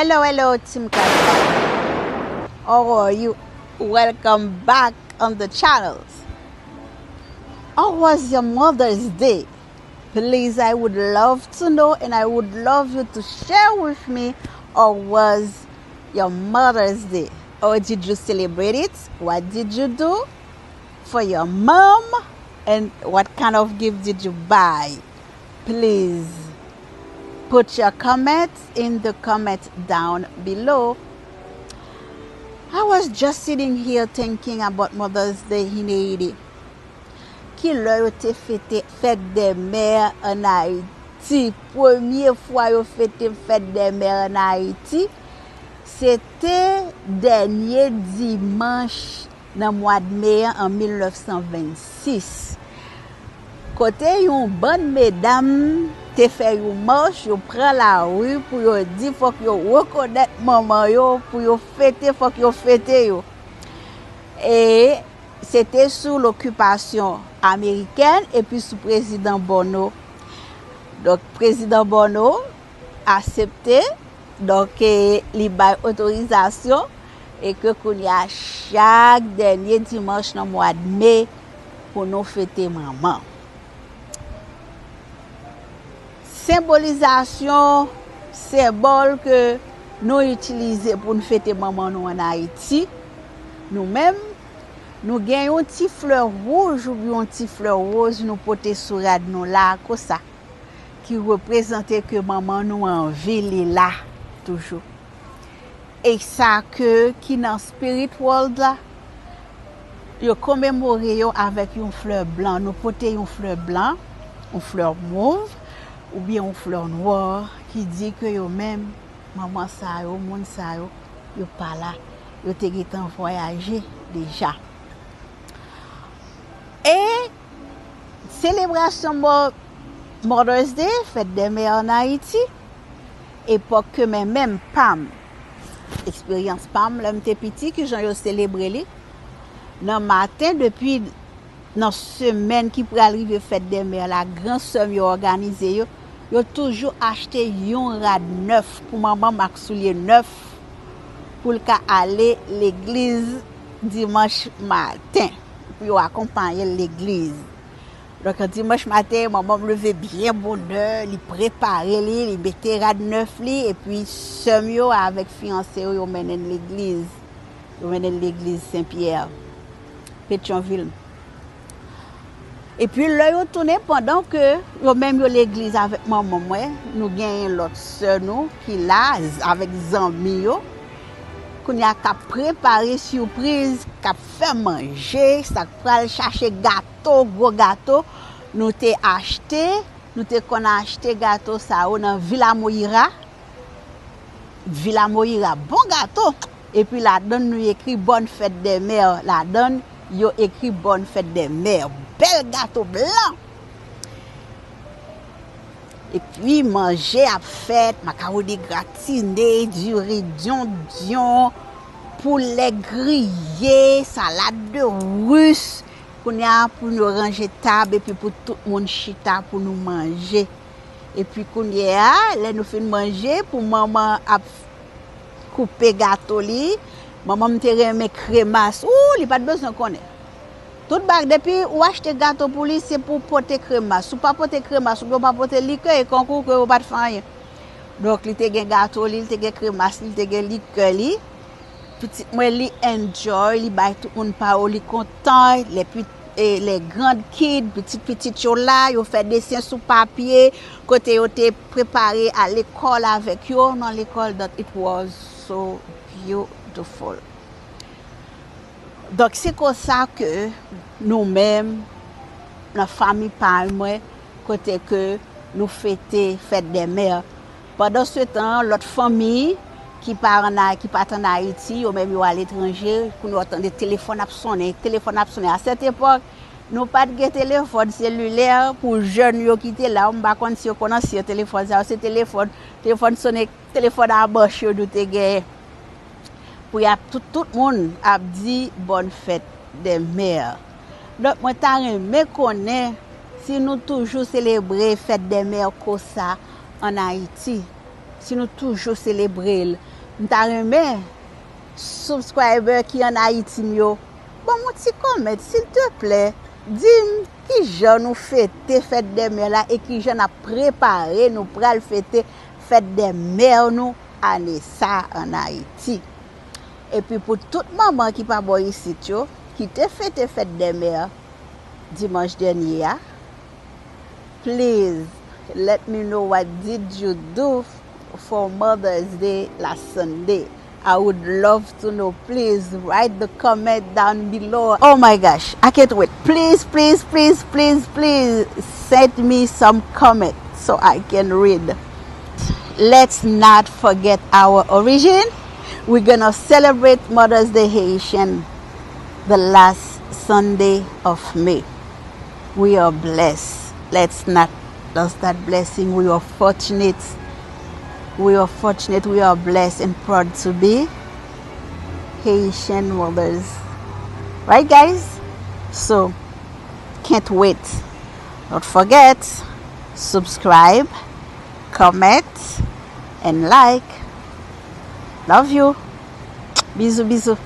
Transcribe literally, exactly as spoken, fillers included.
Hello, hello, Team Kaka. How are you? Welcome back on the channels. How was your Mother's Day? Please, I would love to know, and I would love you to share with me how was your Mother's Day. How did you celebrate it? What did you do for your mom? And what kind of gift did you buy? Please put your comments in the comment down below. I was just sitting here thinking about Mother's Day in Haiti. Ki lè yo te fete fèt dè mè ann Ayiti? Premye fwa yo fete fèt dè mè ann Ayiti, se te dènye dimanch nan mwa d me an, an mil nèf san vennsis, kote yon bann medam te fè yon mach, yo pran lari pou yo di fòk yo rekonèt manman yo, pou yo fete, fòk yo fete yo. E se te sou lokipasyon amerikèn epi sou prezidan Bonno. Donk, prezidan Bonno asepte, donk, e, li bay otorizasyon, e ke kounye a, chak dènye dimanch nan mwa d me, pou nou fete manman. Senbolizasyon, senbòl ke nou itilize pou n fete manman nou ann Ayiti, nou menm, nou gen yon ti flè wouj oubyen yon ti flè woz nou pote sou rad nou la, konsa, ki reprezante ke manman nou an vi, li la toujou. E sa ke, ki nan spirit world la, yo komemore yo avèk yon flè blan. Nou pote yon flè blan, yon flè mov, oubyen yon flè nwa, ki di ke yo menm, manman sa yo, moun sa yo, yo pa la. Yo te gentan vwayaje deja. E selebrasyon Mo-, Mother's Day, fèt dè mè ann Ayiti, epòk ke men menm pa m, eksperyans pa m, lè m te piti, kijan yo selebre li, nan maten, depi nan semèn ki pral rive fèt dè mè la, gran sè m yo òganize yo, yo toujou achte yon rad nèf pou manman m ak soulye nèf pou l ka ale legliz dimanch maten, pou yo akonpaye l legliz. Donk, dimanch maten, manman m leve byen bonè, li prepare li, li mete rad nèf li, epi sè m yo avèk fiyanse yo, yo mennen l legliz. Yo mennen l legliz Sen Pyè, Petyonvil. Epi lè yo tounen, pandan ke yo menm yo legliz avèk manman mwen, nou genyen lòt sè nou ki la z-, avèk zanmi yo. Kounye a k ap prepare sipriz, k ap fè manje, sa k pral chache gato, gwo gato nou te achte, nou te konn achte gato sa yo nan Vila Moira. Vila Moira, bon gato. Epi ladann nou ekri Bonne Fête des Mères ladann, yo ekri Bonne Fête des Mères. Bèl gato blan. Epi manje ap fèt, makawoni gratine, diri dyondyon, poulè griye, salad de Russe. Kounye a pou nou ranje tab epi pou tout moun chita pou nou manje. Epi kounye a, lè nou fin manje, pou manman ap koupe gato li, manman m te renmen kremas. Ou, li pa t bezwen konnen. Tout bag, depi ou achte gato pou li, se pou w pote kremas. Si w pa pote kremas, oubyen w pa pote likè, e konkou ke ou pa t fè anyen. Donk, li te gen gato li, li te gen kremas li, li te gen likè li. Pitit mwen, li enjoy, li bay tout moun pa yo, li kontan. Les pit-, e, les grandes kids, pitit pitit yo la, yo fè desen sou papye, kote yo te prepare al lekòl avèk yo nan lekòl, that it was so beautiful. Donk, se konsa ke nou menm, nan fanmi pa mwen, kote ke nou fete fèt dè mè. Pandan se tan, lòt fanmi ki pa ann Ay-, ki pa t ann Ayiti, yo menm yo aletranje, kounye a w tande telefòn ap sonnen, telefòn ap sonnen. A sèt epòk, nou pa t gen telefòn selilè pou jèn yo ki te la, m pa konn si yo konn ansyen telefòn sa yo, se telefòn, telefòn sonnen, telefòn a manch yo nou te genyen. Pou y ap, tout, tout moun ap di bòn fèt dè mè. Donk, mwen ta renmen konnen si nou toujou selebre fèt dè mè konsa ann Ayiti. Si nou toujou selebre l. M ta renmen subscriber ki ann Ayiti m yo, ban m yon ti comment, silteplè. Di m kijan nou fete fèt dè mè la e kijan n ap prepare nou pral fete fèt dè mè nou ane sa ann Ayiti. Epi pou tout manman ki pa bò isit yo, ki te fete fèt dè mè dimanch dènye a, please let me know what did you do for Mother's Day last Sunday. I would love to know. Please write the comment down below. Oh my gosh, I can't wait. Please, please, please, please, please send me some comment so I can read. Let's not forget our origin. We're gonna celebrate Mother's Day Haitian the last Sunday of May. We are blessed. Let's not lose that blessing. We are fortunate. We are fortunate. We are blessed and proud to be Haitian mothers. Right, guys? So, can't wait. Don't forget, subscribe, comment, and like. Love you. Bisous, bisous.